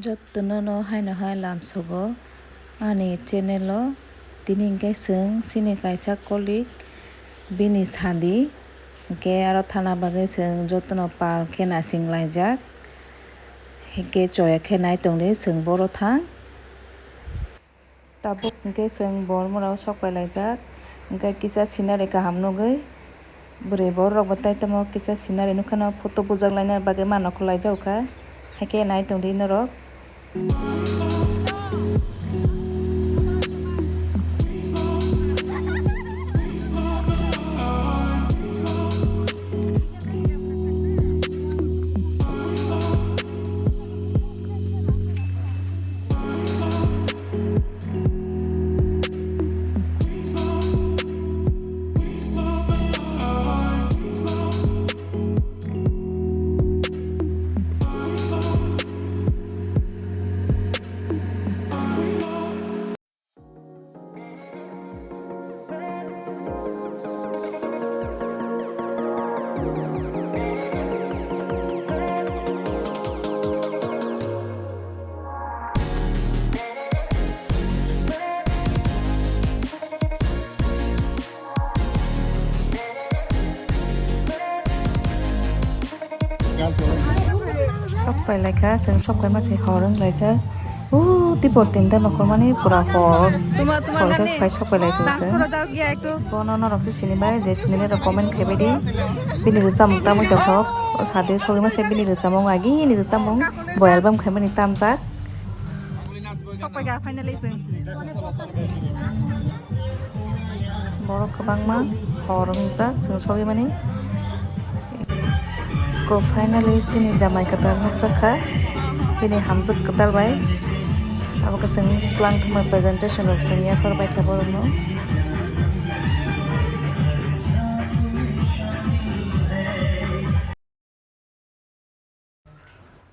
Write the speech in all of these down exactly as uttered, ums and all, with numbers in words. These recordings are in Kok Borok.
Jotono no haino hai lamsogo ani channel o. Tini hwnkhe chwng chini kaisa colleague bini sadi hwnkhe aro thana bagwi chwng jotono pal khe naising laijak. Hwnkhe choya khe nai tongdi chwng boro thang. Tabuk hwnkhe chwng bor mora o sok pai laijak, hwnkhe kisa scenery kaham nugwi bwrwi borok bo tai tamo kisa scenery nukha no photo bujak laina bagwi ma nokho laijak kha, haikhe nai tongdi norok. Sok pai lai kha, chwng sok pai ma se hor wng lai jak. O tei bo tinta nokol mani pura hor. Soi ta phai sok pai lai chwng se. Bono norok se sini bai de sini le rok comment khai bai di. Bini rwchapmung tamwi tongthok. O sade sogwi ma se bini rwchapmung agi ni rwchapmung bo album khai mani tamjak. Sok pai kha finally chwng. Borok kwbangma hor wngjak chwng sogwi mani. Ko finally chini jamai kwtal nukjak kha bini hamjwk kwtal bai. Abo khe chwng twlang thumui presentation rok chwng yaphar bai kha borokno.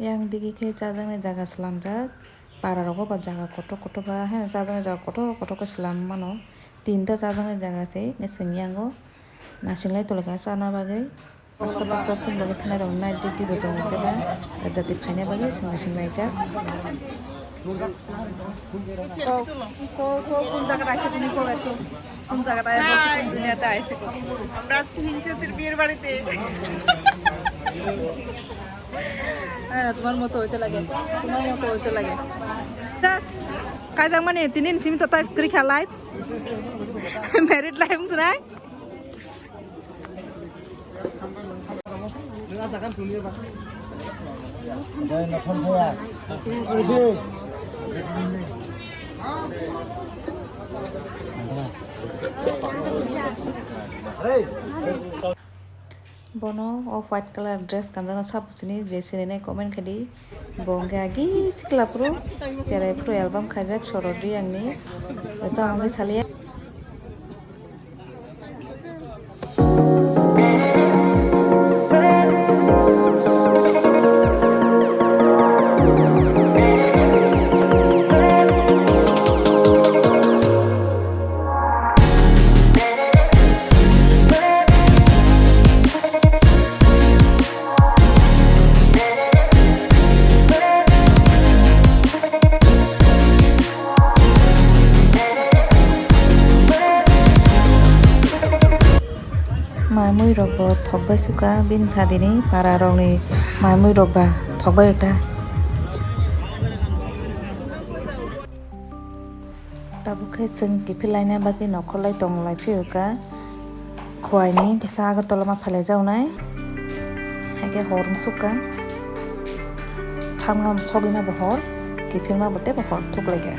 Yang digi khe chajaknai jaga slamjak. Para rogo ba jaga kotor kotor ba, he, chajaknai jaga kotor kotor khe slam mano. Tinta chajaknai jaga se, nge sengyango. Nasinglai tolika chana bagwi. Baksa baksa sini bagwi thanai rok night duty bo tongo khe ba. Jati phaina bagwi sengla sengla jak. Ko, ko, ko, কোন জায়গাটা আছে তুমি কবে তো? কোন জায়গাটা আছে? বলছি, কোন দুনিয়াতে আছে গো? আমরা আজকে হিংসুতির বিয়ের বাড়িতে। হ্যাঁ, তোমার মতো হইতে লাগে, তোমার মতো হইতে লাগে। Just, কাইজাক মানে তিন দিন সীমিত তাই করি খেলায়। Married life শুনায়। Bono o white colour dress kanjakno sabo sini je sinini comment khaidi. Bo hwnkhe agi sikla phuru cherai phuru album khaijak sorodi angni. Esa hwnwi saliya. Mai mui rok bo thok bai suka bini sadini para rok ni mai mui rok ba thok bai ta. Tabuk khe chwng kiphil laina bagwi nokhorlai tonglai phiyokha. Khowai ni kisa Agartala ma phailai jaknai. Haikhe hor wngsukha. Thangma sogwi ma bo hor, kiphil ma bo teibo hor thuklaikha.